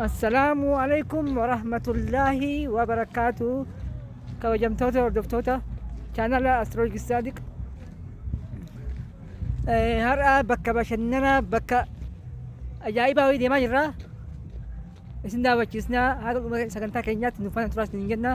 Assalaamu alaikum warahmatullaahi wabarakaatu. Kabajamtoota hordoftoota chaanala Astiroolojii Saadiq. Har'a bakka bashannanaa bakka ajaa'ibaa wayii deemaa jirra. Isin daawwachiisnaa haga dhuma sagantaa keenyaatti nu faana turaa isiniin jenna.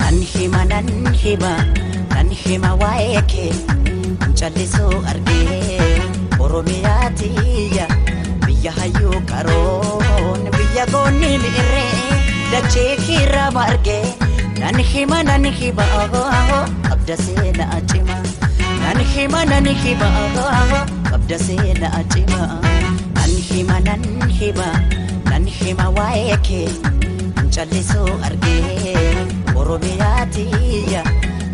Nan hima nan hima nan hima waa'ee kee hin callisuu argee Oromiyaa tiyya biyya hayyuu qaroon biyya goonni mi'irree dachee kiirraa margee nan hima nan hima qabda seenaa cima nan hima nan hima qabda seenaa cima nan hima nan hima nan hima waa'ee kee hin callisuu argee Oromiyaa tiyya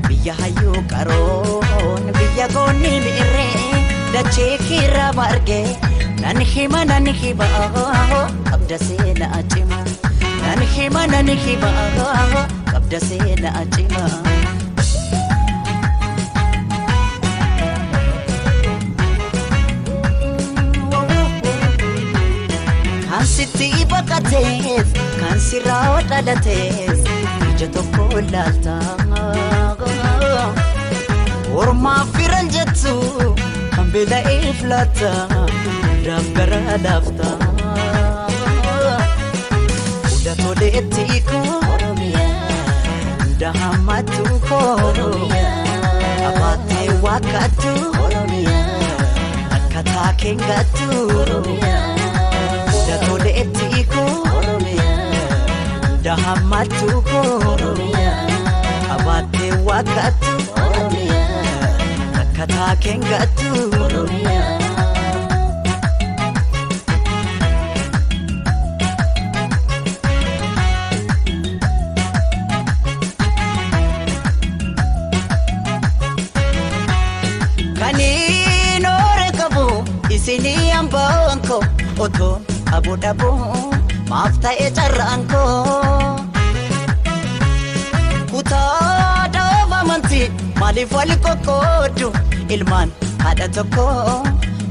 biyya hayyuu qaroon biyya goonni mi'irree dachee kiirraa margee nan hima nan hima qabda seenaa cima nan hima nan hima qabda seenaa cima. Kan sitti baqatees kan sirraa dhalatees ija tokko ilaalta. Ormaaf firan jettu kan beela'eef laatta hundaaf garaa laafta. Hunda toleetti koo hunda hammattu koo qabaattee waakkattu akkataa keengattu. Hunda toleetti koo hunda hammattu koo qabaattee waakkattu akkataa keengattu. Kaniin oore qabu isinii hambaan koo otoon qabu dhabu maaf ta'e carraan koo. Kutaa dhaaba amantii maaliif wal qoqqooddu ilmaan haadha tokko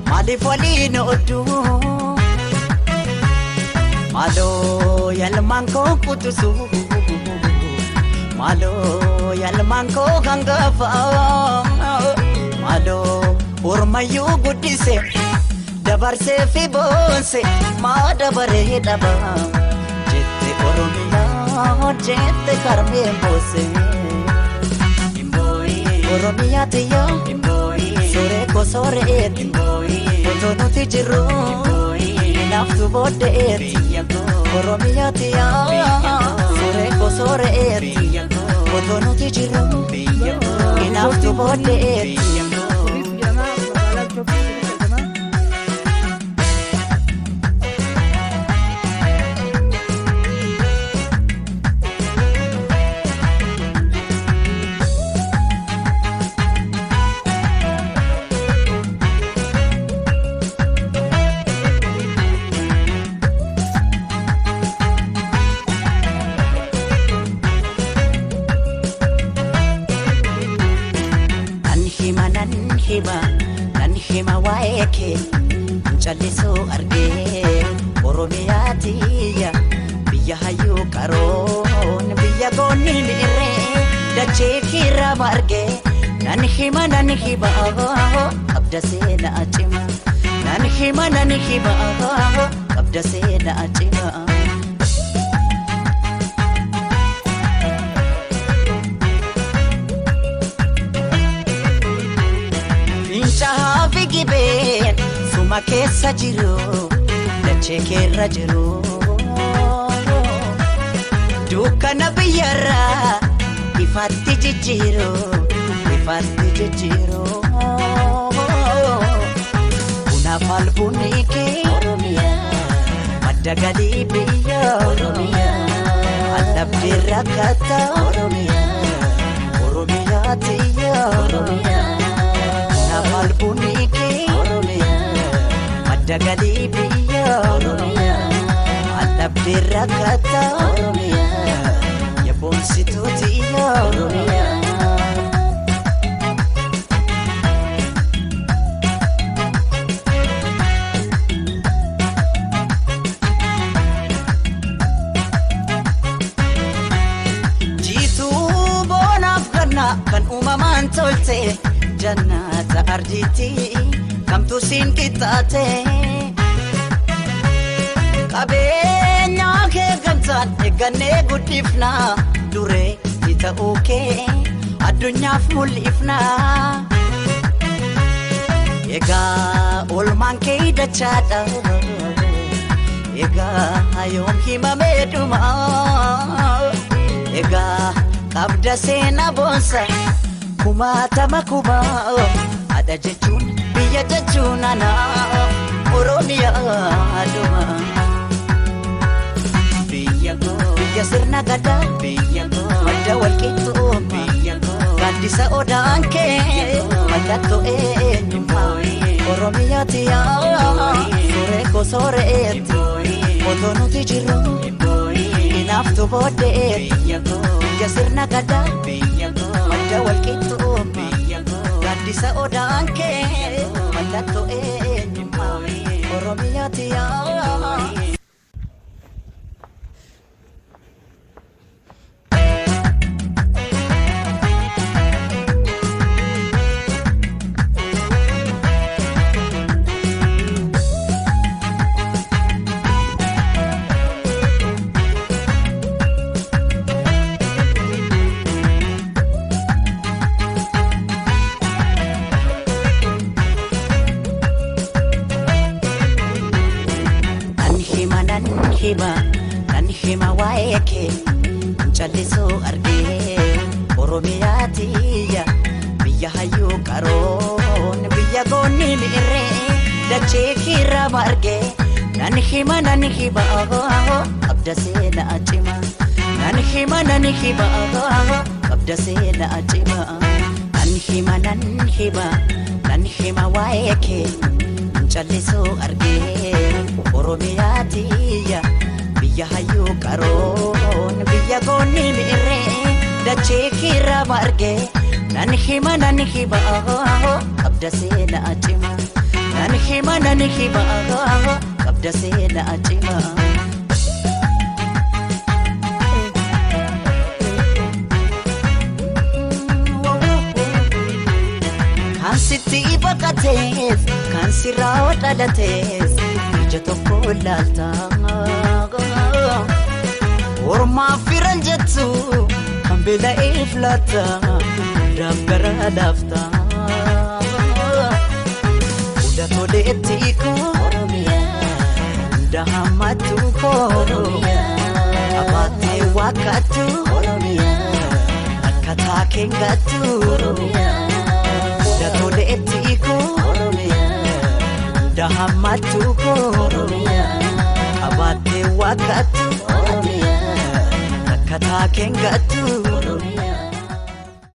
maaliif waliin ooddu. Maaloo yalmaan koo qutusu maaloo yalmaan koo hangafa maaloo ormayyuu guddise dabarsee fi boonse maa dabaree dhaba jette Oromiyaa jette karmeen boose. Oromiyaa tiyya sooree koo sooreeti otoo nuti jirru naaftu booddeeti. Oromiyaa tiyya sooree koo sooreeti otoo nuti jirru naaftu booddeeti. Bishooftuu jedhama magaalaa Bishooftuu keessatti argama. Nan hima nan hima nan hima waa'ee kee hin callisuu argee Oromiyaa tiyya biyya hayyuu qaroon biyya goonni mi'irree dachee kiirraa margee nan hima nan hima qabda seenaa cima nan hima nan hima qabda seenaa cima. Osuma keessa jiru dachee keerra jiru. Dukkana biyyarraa ifaatti jijjiiru ifaatti jijjiiru. Bunaaf albuunni kee madda galii biyya Allabdee rakkata Oromiyaa tiyya. Bunaaf albuunni kee madda galii biyya Allabdee rakkata Yaboonsituu tiyya. Jiituu boonaaf ganna kan uumamaan tolte jannata ardiitti kamtu siin qixxaate. Qabeenya kee gamtaan eeggannee guddifna duree ni ta'uu kee addunyaaf mul'ifna. Egaa oolmaan kee dachaadha. Egaa yoom himamee dhuma. Egaa qabda seenaa boonsa kumaatama kuma haadha jechuun biyya jechuun ana Oromiyaa dhuma. Biyya koo biyya sirna gadaa biyya koo madda walqixxuu biyya koo gaaddisa odaan kee mallattoo eenyummaa Oromiyaa tiyyaa suuree koo sooreetti otoo nuti jirru hinaaftu booddeetti biyya sirna gadaa madda walqixxuu gaaddisa odaan kee mallattoo eenyummaa Oromiyaa tiyyaa. Nan hima nan hima nan hima waa'ee kee callisuu argee Oromiyaa tiyya biyya hayyuu qaroon biyya goonni mi'irree dachee kiirraa margee nan hima nan hima qabda seenaa cima nan hima nan hima qabda seenaa cima nan hima nan hima nan hima waa'ee kee callisuu argee Oromiyaa tiyya biyya hayyuu qaroon biyya goonni mi'irree dachee kiirraa margee nan hima nan hima qabda seenaa cima nan hima nan hima qabda seenaa cima. Kan sitti baqatees kan sirraa dhalatees ija tokko ilaalta. Ormaaf firan jettu kan beela'eef laata hundaaf gara laafta. Hunda toleetti koo hunda hammattu koo qabaattee waakkattu akkataa keengattu. Hunda toleetti koo hunda hammattu koo qabaattee waakkattu akkataa keengattu.